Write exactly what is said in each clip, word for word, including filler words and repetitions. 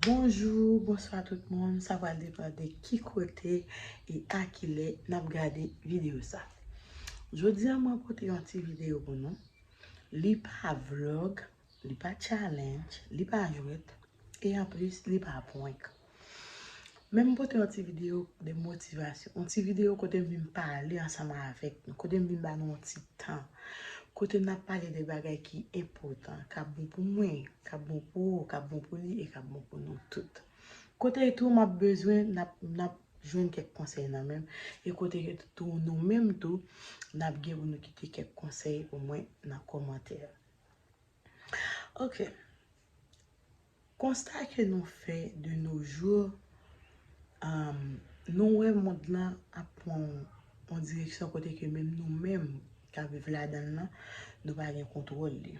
Bonjou, bonswa tout moun. Sa pral depann de ki kote e a ki lè n ap gade videyo sa. Jodi a, mwen pote yon ti videyo pou nou. Li pa vlog, li pa challenge, li pa jwèt, e anplis, li pa prank. Men m pote yon ti videyo de motivasyon, yon ti videyo kote m vin pale ansanm avèk nou, kote m vin ba nou yon ti tan, kote n ap pale de bagay ki enpòtan, k ap bon pou mwen, k ap bon pou ou, k ap bon pou li e k ap bon pou nou tout. Kote tou m ap bezwen, n ap, n ap jwenn kèk konsèy nan men m, e kote ke tou nou menm tou, n ap gen pou nou kite kèk konsèy pou mwen nan kòmantè. Ok. Konsta ke nou fè de nos jours, um, nou wè mond lan ap pran yon direksyon kote ke menm nou menm k ap viv ladan l lan, nou pa gen kontwòl li.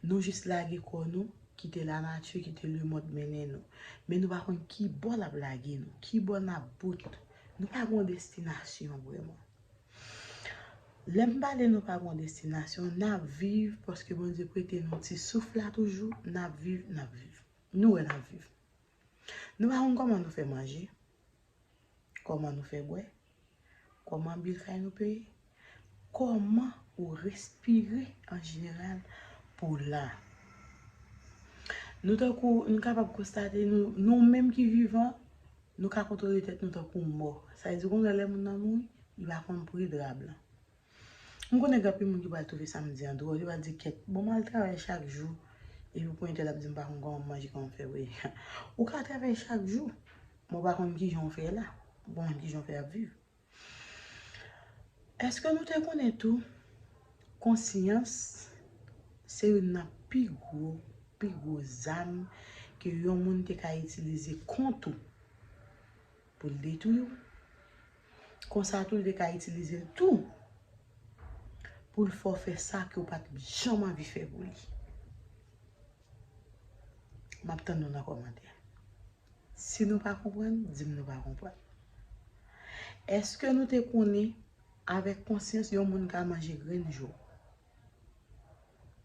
Nou jis lage kò nou, kite lanati, kite lemond mennen nou. Men nou pa konn ki bò l ap lage nou, ki bò n ap bout. Nou pa gen yon destinasyon vrèman. Lè m pale nou pa gen yon destinasyon, n ap viv paske Bondye prete nou ti souf la toujou, n ap viv, n ap viv. Nou wè n ap viv. Nou pa konn kòman nou fè manje, kòman nou fè bwè, kòman bil kay nou peye, kòman ou respire an jeneral pou w la. Nou tankou, nou kapab konstate nou, nou menm ki vivan, nou ka kontwole tèt nou tankou mò. Sa vle di, kounye a lè moun nan mouri, li pa konn pri dra blan. M konnen gen anpil moun ki pral twouve sa m di an dwòl, yo pral di, "Kèt, bon, m al travay chak jou, epi pou entèl ap di m pa konn kòman m manje, kòman m fè bwè." Ou ka travay chak jou, men w pa konn kijan w fè la, ou pa konn kijan w fè ap viv. Èske nou te konnen tou, konsyans se youn nan pi gwo, pi gwo zam ke yon moun te ka itilize kont ou pou l detwi w? Konsa tou, li te ka itilize l tou pou l fè w fè sa ke w pa t janm anvi fè pou li. M ap tann nou nan kòmantè. Si nou pa konprann, di m nou pa konprann. Èske nou te konnen, avèk konsyans, yon moun ka manje grenn jo?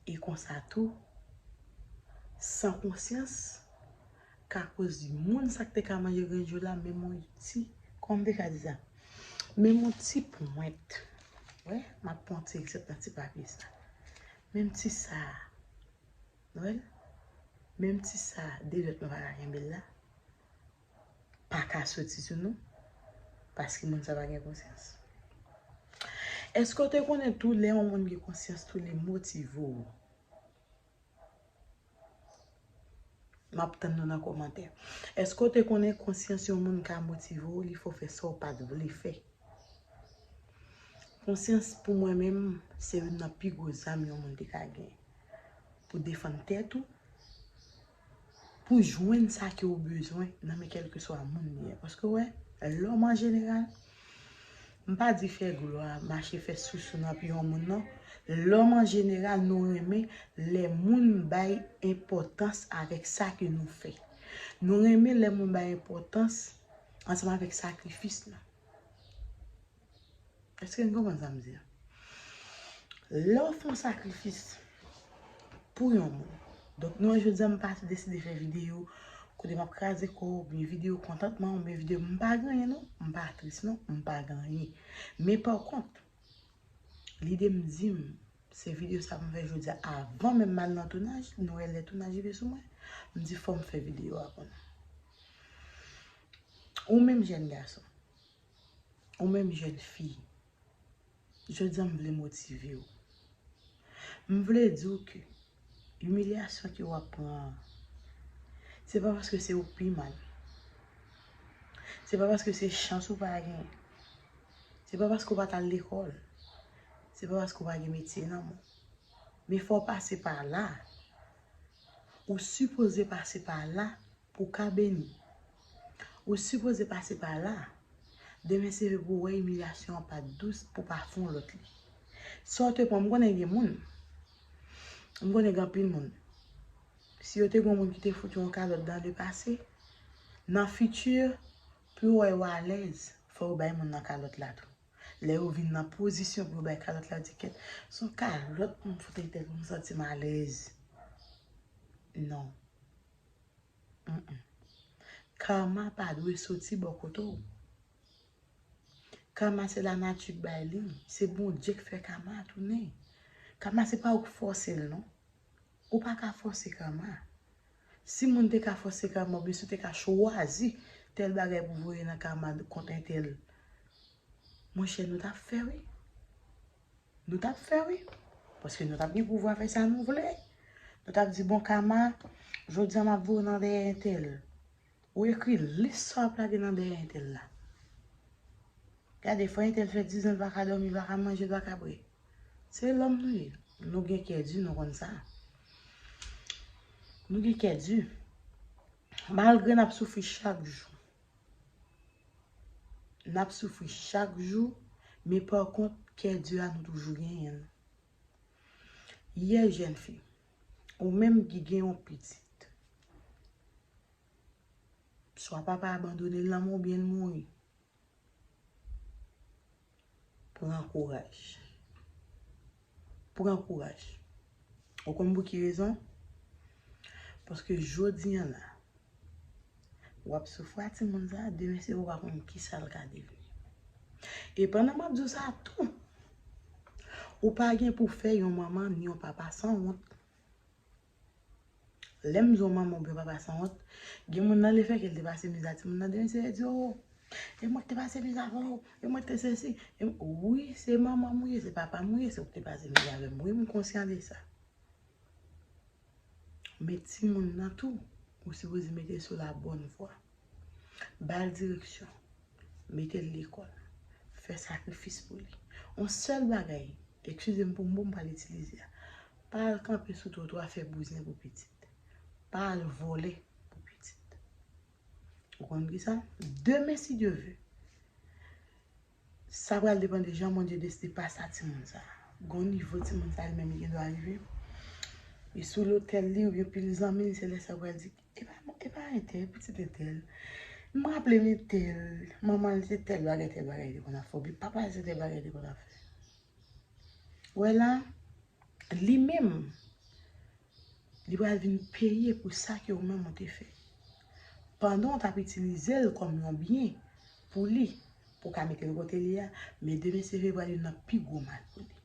E konsa tou, san konsyans, ka koz moun sa k te ka manje grenn jo la, menm yon ti, kòman m te ka di sa? Menm yon ti pwent. Wè, m ap pran ti egzanp nan ti papye sa. Menm ti sa a. Nou wè l? Menm ti sa a, de dwèt nou pa ka kenbe l la. Pa ka soti sou nou, paske moun sa pa gen konsyans. Èske w te konnen tou lè yon moun gen konsyans tou li motive w? M ap tann nou nan kòmantè. Èske w te konnen konsyans yon moun ka motive w, li fè w fè sa w pa t vle fè? Konsyans pou mwen menm, se youn nan pi gwo zam yon moun te ka gen. Pou defann tèt ou, pou jwenn sa ke w bezwen nan men kèlkeswa moun li ye. Paske w wè, lòm an jeneral, m pa di fè glwa, mache fè sousou nan pye yon moun non. Lòm an jeneral, nou renmen lè moun bay enpòtans avèk sa ke nou fè. Nou renmen lè moun bay enpòtans ansanm avèk sakrifis nou. Èske n konprann sa m di a? Lè w fè yon sakrifis pou yon moun. Donk, nou wè jodi a m pa deside fè videyo kote m ap kraze kò w, oubyen videyo kontantman, oubyen videyo m pa gen anyen non, m pa tris non, m pa gen anyen. Men pa kont, lide m di m, se videyo sa pou m fè jodi a, avan menm m al nan tounaj, nou wè lè tounaj rive sou mwen, m di fò m fè videyo a pou nou. Ou menm jèn gason, ou menm jèn fi, jodi a m vle motive w. M vle di w ke imilyasyon ke w ap pran an, se pa paske se ou k pi mal. Se pa paske se chans ou pa gen. Se pa paske w pa t al lekòl. Se pa paske w pa gen metye nan men w. Men fò w pase pa la. Ou sipoze pase pa la pou w ka beni. Ou sipoze pase pa la. Demen se pou w wè imilyasyon an pa t dous, pou w pa fè yon lòt li. Sa w te pran, m konnen gen moun. M konnen gen anpil moun. Si yo te gen yon moun ki te fout yo yon kalòt dan le pase, nan fiti, pou yo wè yo alèz, fò yo bay moun nan kalòt la tou. Lè yo vin nan pozisyon pou yo bay kalòt la, yo di, "Kèt, se yon kalòt pou m fout entèl pou m santi m alèz." Non. Mm-mm. Kama pa dwe soti bò kote w. Kama se lanati k bay li. Se Bondye k fè kama a tounen. Kama se pa ou k fòse l non. Ou pa ka fòse kama. Si moun te ka fòse kama oubyen si w te ka chwazi tèl bagay pou voye nan kama kont entèl, monchè, nou t ap fè wi. Nou t ap fè wi. Paske nou t ap gen pouvwa fè sa nou vle. Nou t ap di, bon, kama, jodi a m ap voye w nan dèyè entèl. Ou ekri lis sa w ap lage nan dèyè entèl la. Gade, fò entèl fè diz an l pa ka dòmi, l pa ka manje, l pa ka bwè. Se lòm nou ye. Nou gen kè di, nou konn sa. Nou gen kè di. Malgre n ap soufri chak jou. N ap soufri chak jou, men pa kont, kè di a nou toujou genyen l. Yè jèn fi, ou menm ki gen yon pitit, swa papa abandone l nan men w oubyen l mouri. Pran kouraj. Pran kouraj. Ou konn pou ki rezon? Paske jodi a la, w ap soufri a timoun sa, demen se ou pa konn kisa l ka devni. E pandan m ap di w sa tou, ou pa gen pou fè yon manman ni yon papa sanwont. Lè m di w manman oubyen papa sanwont, gen moun nan lefètke l te pase mize a timoun nan, demen se di, o, e mwen k te pase mize avè w, e mwen k te sesi. E m- wi, se manman m ou ye, se papa m ou ye, se ou k te pase mize avè m. Wi, m konsyan de sa. Men timoun nan tou, ou sipoze mete l sou la bòn vwa. Ba l direksyon. Mete l lekòl. Fè sakrifis pou li. On sèl bagay, eskize m pou mo m pral itilize a. Pa al kanpe sou twotwa fè bouzen pou pitit. Pa al vòlè pou pitit. Ou konn kisa? Demen, si Dye ve, sa pral depann de jan Bondye deside pase a timoun sa. Gon nivo timoun sa li menm li gen dwa rive. E sou lotèl li oubyen pil zanmi l, se lè sa pral di, e pa, e pa entèl, pitit entèl. M raple m entèl, manman l se tèl bagay, tèl bagay li te konn ap fè, oubyen papa l se tèl bagay li te konn ap fè. Wè la, li menm, li pral vin peye pou sa ke ou menm ou te fè. Pandan w t ap itilize l kòm yon byen pou li, pou w ka mete l kote li a, men demen se vre pral vin nan pi gwo mal pou li.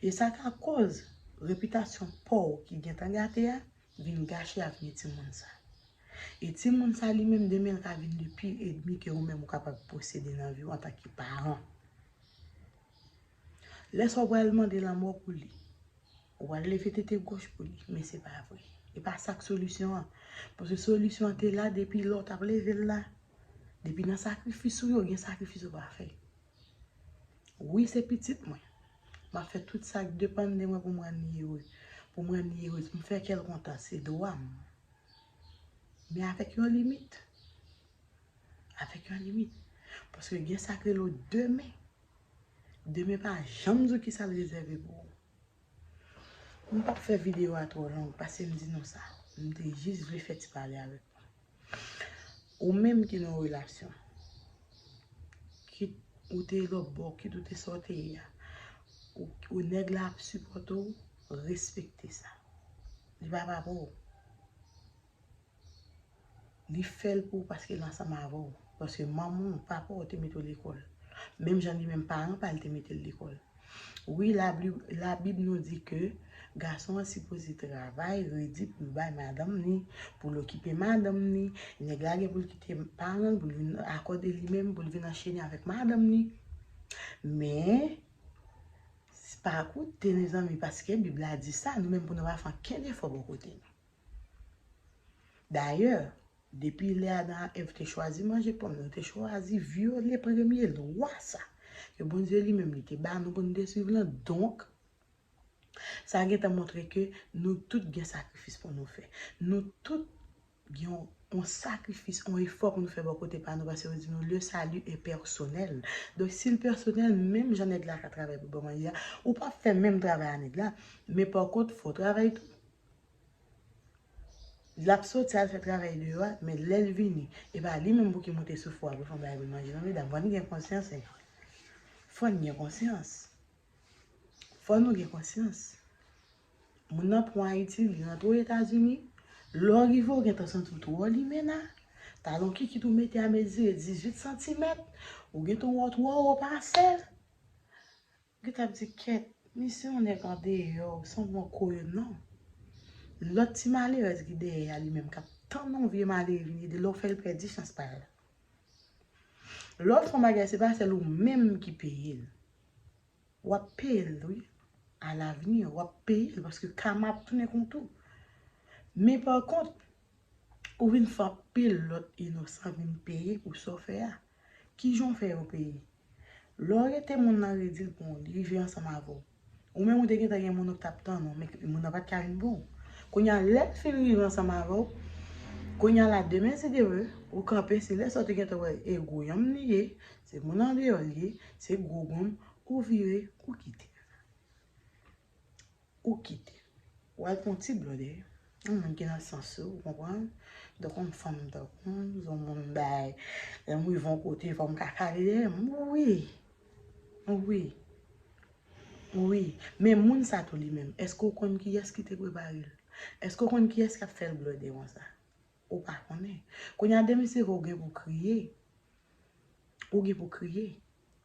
E sa ka koz repitasyon pa w ki gentan gate a vin gache avni timoun sa. E timoun sa li menm demen l ka vin de pi enmi ke ou menm ou kapab posede nan vi w antanke paran. Lè sa w pral mande lanmò pou li, ou pral leve tete goch pou li, men se pa vre. E pa sa k solisyon an. Paske solisyon an te la depi lè w t ap leve l la. Depi nan sakrifis ou yo, gen sakrifis ou pa fè. Wi, se pitit mwen. M ap fè tout sa k depann de mwen pou m rann li ere. Pou m rann li erez, pou m fè kè l kontan, se dwa m. Men avèk yon limit. Avèk yon limit. Paske gen sa k rele w demen. Demen pa janm di w kisa l rezève pou ou. M p ap fè videyo a twò long, paske m di nou sa. M te jis vle fè ti pale avèk nou. Ou menm ki nan yon relasyon, kit ou te lòtbò, kit ou te sa w te ye a, ou, ou nèg la ap sipòte w, respekte sa. Li pa pa pou ou. Li fè l pou ou paske l ansanm avè w. Paske manman w, papa w te mete w lekòl. Menm jan li menm paran pa l te mete l lekòl. Wi, Labib, Labib nou di ke gason an sipoze travay redi pou l bay madanm ni, pou l okipe madanm ni. Nèg la gen pou l kite paran l, pou l vin akòde li menm, pou l vin anchene avèk madanm ni. Men, pa koute, mezanmi, paske Bib la di sa, nou menm pou nou pa fè ankenn efò bò kote nou. Dayè, depi lè Adan ak Èv te chwazi manje pòm nan, yo te chwazi vyole premye lwa sa ke Bondye li menm li te ba nou pou nou te swiv lan. Donk, sa gentan montre ke nou tout gen sakrifis pou nou fè. Nou tout gen yon, yon sakrifis, yon efò pou nou fè bò kote pa nou, paske yo di nou, le salut est personnel. Donk, si l pèsonèl, menm jan nèg la ka travay pou ban manje a, ou p ap fè menm travay a nèg la, men pa kont, fò w travay tou. L ap soti al fè travay deyò a, men lè l vini, e pa li menm pou ki moute sou fou a pou l fè yon bagay pou l manje non, medam. Fò n gen konsyans, hein. Fò n gen konsyans. Fò nou gen konsyans. Moun nan pran Ayiti, li rantre Ozetazini, Lè w rive, w gentan santi w twò limena. Talon kikit ou mete a mezire dizuit santimèt. Ou gentan wè w twò wo pase l. Ou gentan ap di, kèt, misye yon nèg andeyò, sanble yon koyo, non. Lòt ti malerèz ki dèyè a, li menm k ap tann yon vye malere vin ede l, lè w fè l pèdi chans pa l la. Lè w fè yon bagay, se pa sèl ou menm ki peye l. W ap peye l, wi. Alavni, w ap peye l, paske kama ap tounen kont ou. Men pa kont, ou vin fè anpil lòt inosan vin peye pou sa w fè a. Kijan w fè yo peye? Lè w rete moun nan redi l pou w, li rive ansanm avè w. Ou menm ou te gentan gen moun ou t ap tann ou, men moun nan pa t ka vin pou ou. Kounye a, lè l fin rive ansanm avè w, kounye a la, demen si Dye vle, ou kanpe, se lè sa w te gentan wè, e gwo yanm li ye, se moun andeyò li ye, se gwo gonm, ou vire, ou kite. Ou kite. W al pran ti blòdè. Yon moun ki nan sans ou, ou konprann? Donk, yon fanm tankou m, yon moun bay. Lè m rive yon kote, fò m ka kale dèyè m. Wi. Wi. Wi. Men moun sa tou li menm, èske w konn kiyès ki te prepare l? Èske w konn kiyès k ap fè l blòdè konsa? Ou pa konnen. Kounye a, demen se vre w gen pou kriye. Ou gen pou kriye.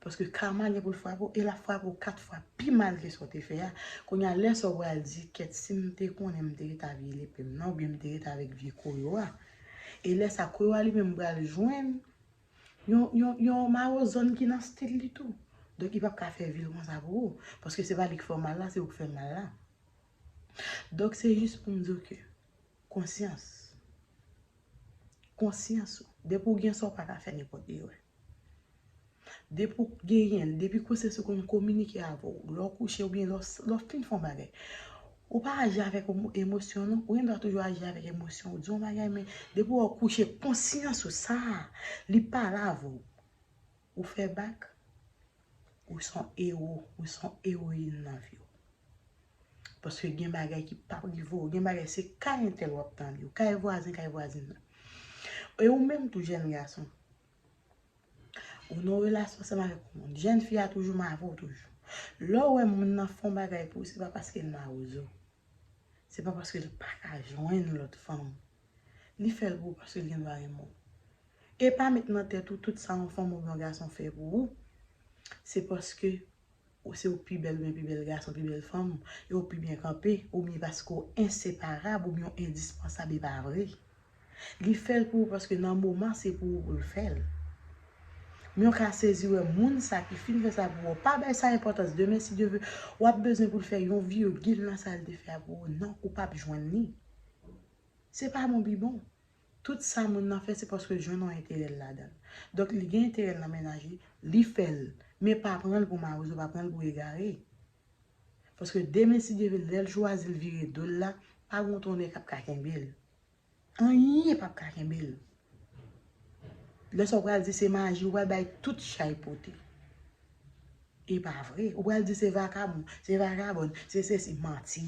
Paske kama gen pou l frape w, e l ap frape w kat fwa pi mal ke sa w te fè a. Kounye a, lè sa w pral di, kèt, si m te konnen, m te ret avye lepe m nan, oubyen m te ret avèk vye koyo a. E lè sa, koyo a li menm pral jwenn yon, yon, yon mawozòn ki nan stil li tou. Donk, li p ap ka fè vi l konsa pou ou, paske se pa li k fè w mal la, se ou k fè mal la. Donk, se jis pou m di w ke konsyans. Konsyans ou. Depi w gen sa, w pa ka fè nenpòt erè. Depi w genyen l, depi konsyans ou konn kominike avè w, lè w kouche oubyen lè w, lè w fin fè yon bagay, ou pa aji avèk emo-, emosyon, non. Ou gen dwa toujou aji avèk emosyon. Ou di yon bagay, men depi w kouche, konsyans ou sa a, li pale avè w. Ou fè bak, ou se yon ewo, ou se yon ewoyin nan vi w. Paske gen bagay ki p ap rive w, gen bagay se kay entèl w ap tande, kay vwazen, kay vwazin nan. E ou menm tou, jèn gason, ou nan yon relasyon ansanm avèk yon moun, jèn fi a toujou mare w toujou. Lè w wè moun nan fè yon bagay pou ou, se pa paske l mawouzo. Se pa paske l pa ka jwenn lòt fanm. Li fè l pou ou paske l gen dwa renmen w. E pa met nan tèt ou tout sa yon fanm oubyen yon gason fè pou ou, se paske ou se ou pi bèl oubyen pi bèl gason, pi bèl fanm, e ou pi byen kanpe, oubyen paske w enseparab oubyen w endispansab, e pa vre. Li fè l pou ou paske nan moman se pou ou pou l fè l. Men w ka sezi wè moun sa ki fin fè sa pou ou, pa bay sa enpòtans. Demen, si Dye vle, w ap bezwen pou l fè yon virgil nan sa l te fè a pou ou. Non, ou p ap jwenn li. Se pa bon pi bon. Tout sa moun nan fè, se paske l jwenn yon enterè l ladan l. Donk, li gen enterè l nan mennaj li, li fè l. Men pa pran l pou mawouzo, pa pran l pou egare. Paske demen, si Dye vle, lè l chwazi l vire do l la, pa gen yon tonnè k ap ka kenbe l. Anyen p ap ka kenbe l. Lè sa w pral di se maji, ou pral bay tout chay pote. E pa vre. Ou pral di se vakabon, se vagabòn, se sesi, manti.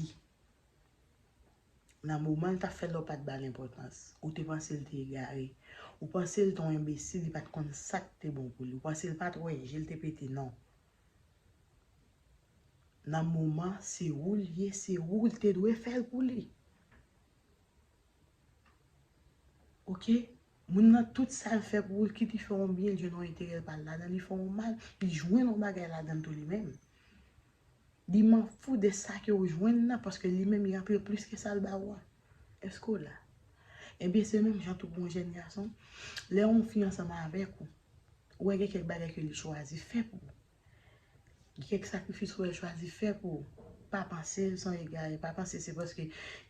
Nan moman l t ap fè l, ou pa t ba l enpòtans. Ou te panse l te egare. Ou panse l te yon enbesil, li pa t konn sa k te bon pou li. Ou panse l pa t wè je l te pete, non. Nan moman, se ou l ye, se ou l te dwe fè l pou li. Oke? Moun nan, tout sa l fè pou ou, kit li fè yon byen, li jwenn yon enterè l pa l ladan, li fè yon mal, li jwenn yon bagay ladan l tou li menm. Li manfou de sa ke w jwenn nan, paske li menm li antre plis ke sa l ba ou a. Èske w la? Ebyen, se menm jan tou pou yon jèn gason. Lè yon fi ansanm avèk ou, ou wè gen kèk bagay ke li chwazi fè pou ou. Gen kèk sakrifis ou wè l chwazi fè pou ou. Pa panse l se yon egare, pa panse se paske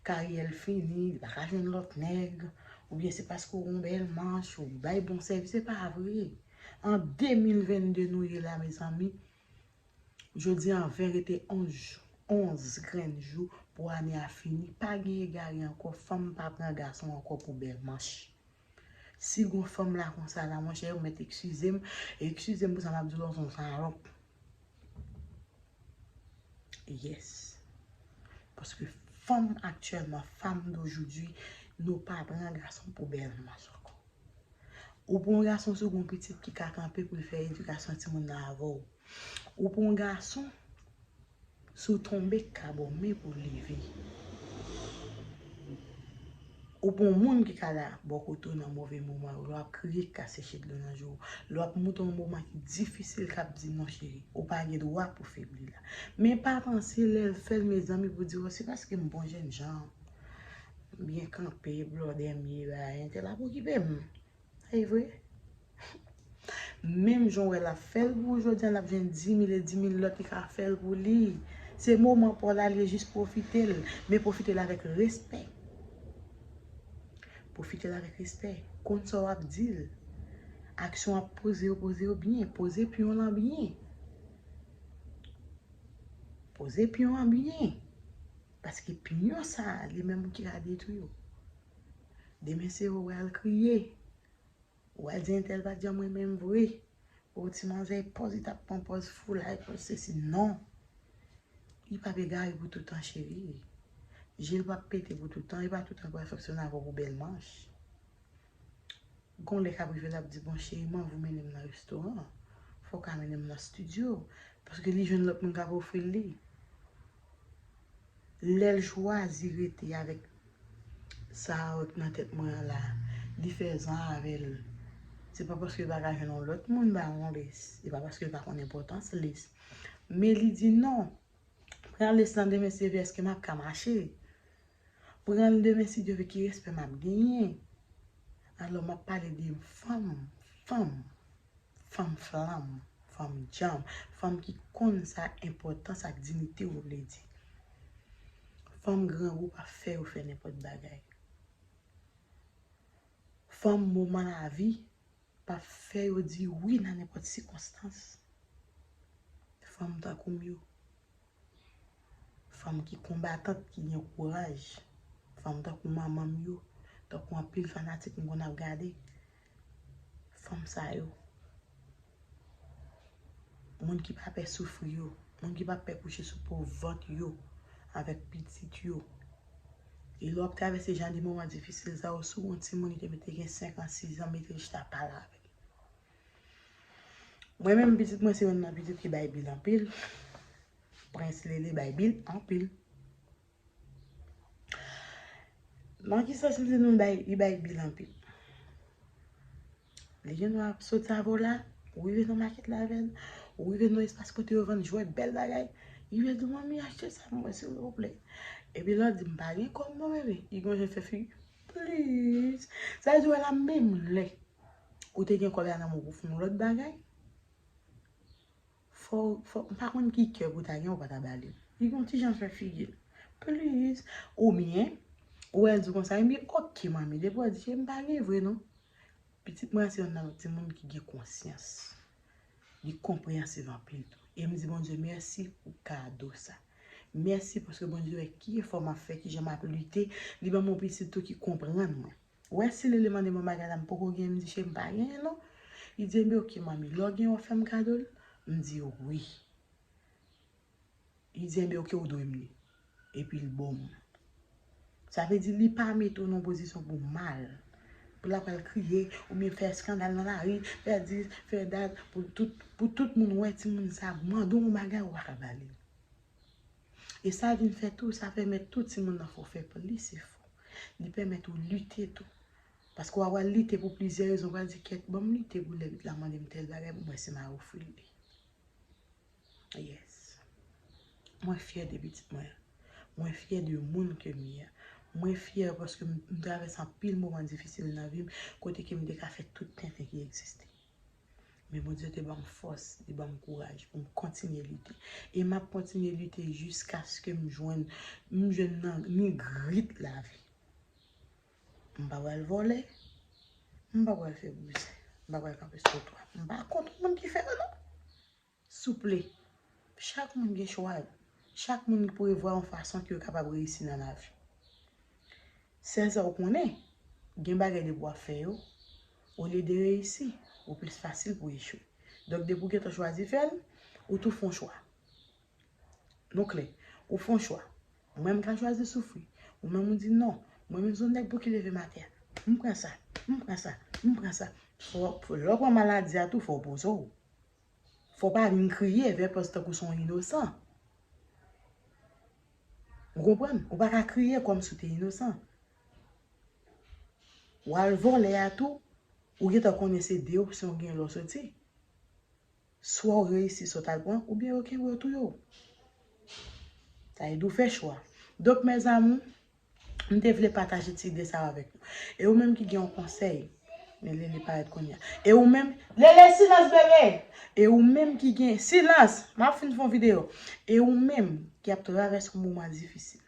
karyè l fini, li pa ka jwenn lòt nèg, oubyen se paske w yon bèl manch, ou bay bon sèvis, se pa vre. An de mil venn de nou ye la, mezanmi. Jodi a ven rete onz jou, onz grenn jou pou ane a fini. Pa gen egare ankò, fanm pa pran gason ankò pou bèl manch. Si gon fanm la konsa la, monchè, ou mèt eskize m. Eskize m pou sa m ap di w la, w se yon salòp. Yes. Paske fanm aktyèlman, femme d'aujourd'hui, nou pa pran gason pou bèl manch ankò. Ou pran yon gason si w gen yon pitit ki ka kanpe pou l fè edikasyon timoun nan avè w. Ou pran yon gason, si w tonbe, k ka ba w men pou w leve. Ou pa yon moun ki ka la bò kote w nan move moman yo, lè w ap kriye, ki ka seche dlo nan je w. Lè w ap moute yon moman ki difisil, k ap di non cheri, ou pa gen dwa pou febli la. Men pa panse lè l fè l, mezanmi, pou di w se paske m bon jènjan, m byen kanpe, blòdè m ye, bagay entèl ap okipe m. E vre. Menm jan w wè l ap fè l pou ou jodi a, l ap jwenn di mil e di mil lòt ki ka fè l pou li. Se moman pa w la, li jis pwofite l, men pwofite l avèk respè. Pwofite l avèk respè. Konn sa w ap di l. Aksyon ap poze yo, poze yo byen. Poze pyon lan byen. Poze pyon an byen. Paske pyon sa, li menm ki ka detwi w. Demen se ou pral kriye. Ou pral di entèl pa t janm renmen m vre. Ou ti manzè pòz, li t ap pran pòz fou la, pòz sesi. Non. Li p ap egare pou toutan, cheri. Je l p ap pete pou toutan, e pa toutan l pral fonksyone avè w pou bèl manch. Gon lè k ap rive, l ap di, bon, cheri, m anvi w mennen m nan restoran. Fò w ka mennen m nan estidyo. Paske li jwenn lòt moun k ap ofri l li. Lè l chwazi rete avèk sa a k nan tèt mwen an la, li fè zan avè l. Se pa paske l pa ka jwenn yon lòt moun ba yon lis. Se pa paske l pa konn enpòtans lis. Men li di non. Pran lis lan demen, se vè èske m ap ka mache. Pran l demen, si Dye vle, ki respè m ap genyen? Alò, m ap pale de fanm, fanm, fanm flanm, fanm djanm, fanm ki konn sa enpòtans ak diyite yo vle di. Fanm grangou pa fè yo fè nenpòt bagay. Fanm moman lavi pa fè yo di wi nan nenpòt sikonstans. Fanm tankou m yo. Fanm ki konbatant, ki gen kouraj. Fanm tankou manman m yo, tankou anpil fanatik m konn ap gade. Fanm sa yo. Moun ki pa pè soufri yo. Moun ki pa pè kouche sou po vant yo avèk pitit yo. E lè w ap travèse jan de moman difisil sa yo, si w gon timoun ki te mete gen senk an, sis an, mete l chita pale avè l. Mwen menm, pitit mwen se youn nan pitit ki bay bil anpil. Prens Lele bay bil anpil. Nan ki sans m di nou bay, li bay bil anpil? Li gen dwa ap soti avè w la, ou rive nan makèt la avè l, ou rive nan espas kote yo vann jwèt, bèl bagay. Li vle di, manmi, achte sa pou mwen, silvouplè. Epi lè w di, m pa gen kòb non, bebe. Li gon jan fè figi, please. Sa vle di, wè la, menm lè ou te gen kòb la nan men w pou fè yon lòt bagay, fò, fò, m pa konn ki kè pou ta gen, ou pa ta ba li l. Li gon ti jan fè figi l. Please. Oubyen, ou wè l di konsa, ebyen, oke, manmi, depi w di, m pa gen vre non. Pitit mwen an se youn nan timoun ki gen konsyans. Li konpreyansiv anpil tou. E m di Bondye mèsi pou kado sa. Mèsi paske Bondye wè ki efò m ap fè, kijan m ap lite. Li ban m yon pitit tou ki konprann mwen. Wè si Lele mande m yon bagay la, m poko gen, m di, cheri, m pa genyen non. Li di, enben, oke, manmi, lè w gen, w ap fè m kado l? M di, wi. Li di, enben, oke, ou dwe m li. Epi l ban m. Sa vle di, li pa mete w nan yon pozisyon pou w mal. Pou l ap al kriye, oubyen fè eskandal nan lari, fè dis, fè dat, pou tout, pou tout moun wè timoun sa, mande w yon bagay, ou pa ka ba li l. E sa vin fè tou, sa pèmèt tou timoun nan fè w fè plis efò. Li pèmèt ou lite tou. Paske w a pral lite pou plizyè rezon, w pral di, kèt, ban m lite pou lè pitit la mande m tèl bagay pou m wè si m a ofri l li. Yes. Mwen fyè de pitit mwen an. Mwen fyè de moun ke m ye a. Mwen fyè paske m, m travèse anpil moman difisil nan vi m, kote ke m te ka fè tout tenten ki egziste. Men Bondye te ban m fòs, li ban m kouraj pou m kontinye lite. E m ap kontinye lite jiskaske m jwenn, m jwenn nan, nan grit lavi. M pa pral vòlè, m pa pral fè bouzen, m pa pral kanpe sou twotwa. M pa kont moun ki fè yo non. Souple, chak moun gen chwa l. Chak moun prevwa yon fason ke yo kapab reyisi nan lavi. Sèl sa w konnen, gen bagay depi w ap fè yo, olye de reyisi, ou plis fasil pou echwe. Donk, depi w gentan chwazi fè l, ou tou fè yon chwa. Nou klè, ou fè yon chwa. Mwen, m ka chwazi soufri. Ou menm, ou di non. Mwen menm, se yon nèg pou ki leve maten an. M pran sa, m pran sa, m pran sa. Fò, fò, lè w pran maladi a tou, fò w poze w. Fò w pa vin kriye, vè pòz tankou se yon inosan. Ou konprann? Ou pa ka kriye kòmsi w te inosan. W al vòlè a tou, ou gentan konnen se de opsyon w gen lè w soti. Swa w reyisi sa w t al pran, oubyen yo kenbe w touye w. Sa vle di w fè chwa. Donk, mes amours, m te vle pataje ti ide sa yo avèk nou. E ou menm ki gen yon konsèy, men Lele parèt kounye a. E ou menm, Lele, silans, bebe! E ou menm ki gen, silans! M ap fin fè yon videyo. E ou menm ki ap travèse yon moman difisil.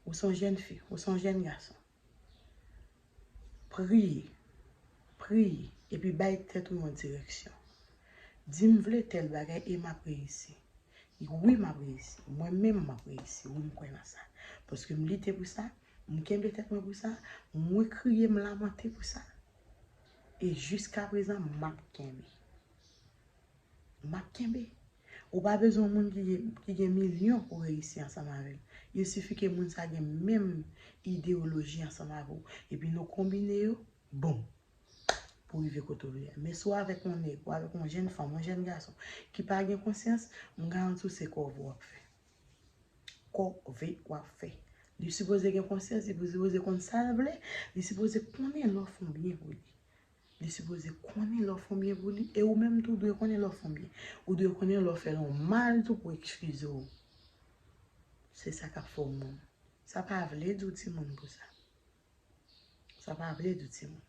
Ou se yon jèn fi, ou se yon jèn gason. Priye, priye, epi bay tèt ou yon direksyon. Di m vle tèl bagay e m ap reyisi. Wi, m ap reyisi. Mwen menm, m ap reyisi. Wi, m kwè nan sa. Paske m lite pou sa, m kenbe tèt mwen pou sa, mwen kriye, m lamante pou sa. E jiskaprezan, m ap kenbe. M ap kenbe. Ou pa bezwen yon moun ki gen, ki gen milyon pou reyisi ansanm avè l. Il sifi ke moun sa gen menm ideyoloji ansanm avè w. Epi nou konbine yo, bon, pou rive kote w vle a. Men si w avèk yon nèg, ou avèk yon jèn fanm, yon jèn gason ki pa gen konsyans, m garanti w se kòve w ap fè. Kòve w ap fè. Li sipoze gen konsyans, li sipoze konn sa l vle, li sipoze konnen lè w fè yon byen pou li. Li sipoze konnen lè w fè yon byen pou li, e ou menm tou w dwe konnen lè w fè yon byen. Ou dwe konnen lè w fè l yon mal tou pou w ekskize w. Se sa k ap fè w moun. Sa pa vle di w timoun pou sa. Sa pa vle di w timoun.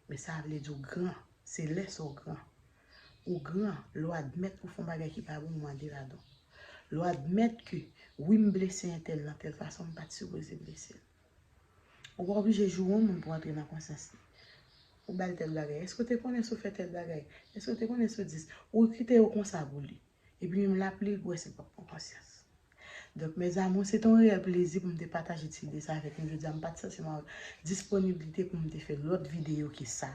Men sa vle di w gran. Se lè sa w gran. Ou gran, lè w admèt ou fè yon bagay ki pa bon, ou mande padon. Lè w admèt ke, wi, m blese entèl nan tèl fason, m pa t sipoze blese l. Ou pa oblije joure yon moun pou antre nan konsyans li. Ou ba l tèl bagay. Èske w te konnen si w fè tèl bagay? Èske w te konnen si w di s-, ou kite yo konsa pou li? Epi menm l ap li, l pou wè si l p ap pran konsyans. Donk, mes amours, se te yon reyèl plezi pou m te pataje ti ide sa avèk nou jodi a. M pa t santi m a disponiblite pou m te fè lòt videyo ke sa.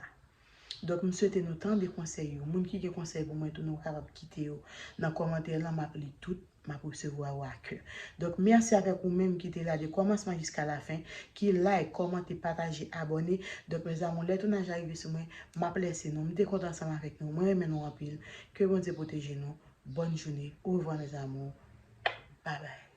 Donk, m swete nou tande konsèy yo. Moun ki gen konsèy pou mwen tou, nou kapab kite yo nan kòmantè lan, m ap li tout, m ap resevwa yo a kè. Donk, mèsi avèk ou menm ki te la de kòmansman jiska lafen, ki like, kòmante, pataje, abòne. Donk, mes amours, lè tounaj la rive sou mwen, m ap lèse nou. M te kontan ansanm avèk nou. Mwen renmen nou anpil. Ke Bondye pwoteje nou. Bòn jounen. Orevwa, mes amours. Babay.